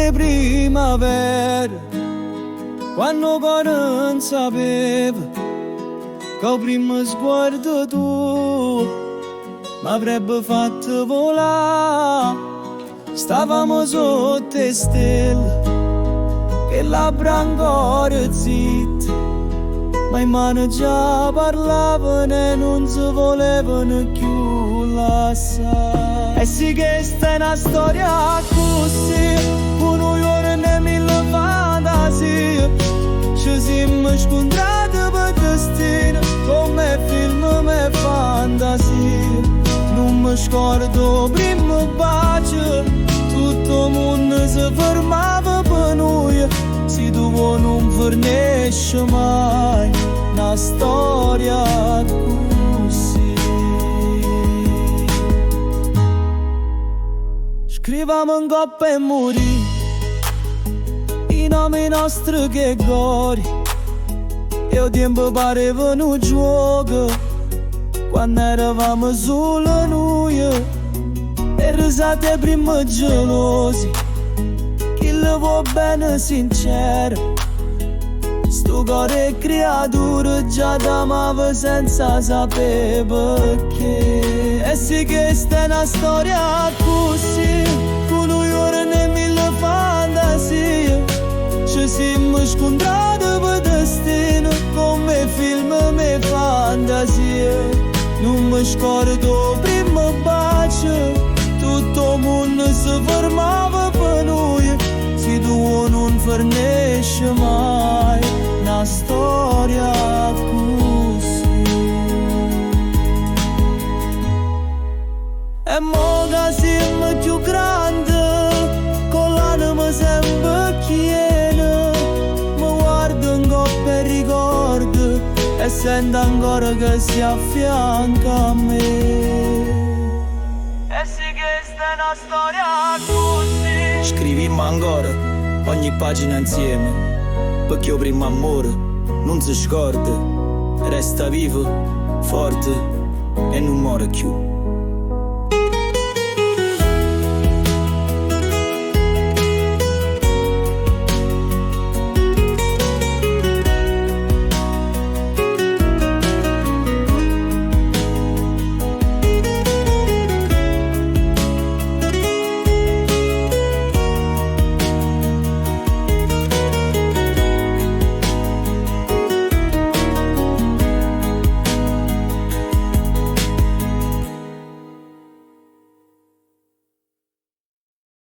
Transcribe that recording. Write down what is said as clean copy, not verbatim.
Sere 'e primavera, quanno 'o core nun sapeva ca 'o primmo sguardo tuo m'avrebbe fatto vulà. Stavamo sotto 'e stelle, ch' 'e labbra ancora zitte, ma 'e mane già parlavano e nun se volevano cchiù lassà. E sì, chesta è na storia accussì, cu nu juorno 'e mille fantasie, ce simme scuntrate pe destino, come film 'e fantasia. Nun me scordo 'o primmo bacio, tutto 'o munno si fermava pe nuje, si tu vuò nun fernesce mai, na storia accussì. Scrivamo 'ncopp' 'e muri i nomi nostri ch' 'e cori e 'o tiempo pareva nu gioco quanno eravamo solo nuje e risate prima gelosi chi le vuò bene sincero. Sto core 'e creatura già t'amava senza sapè perché. E sì, questa è una storia così, cu nu juorno 'e mille fantasie, ci siamo scontrati per destino, come film 'e fantasia. Nun me scordo 'o primmo bacio, tutto 'o munno si fermava pe nuje, si tu vuò nun fernesce mai, na storia accussì. E mo che siamo più grandi, con l'anima sempre piena, mi guardo 'ncopp' 'e ricordi e sento ancora che si affianca a me. E sì, questa è una storia così. Scrivimmo ancora ogni pagina insieme, perché 'o primmo ammore nun si scorda, resta vivo, forte e nun more cchiù.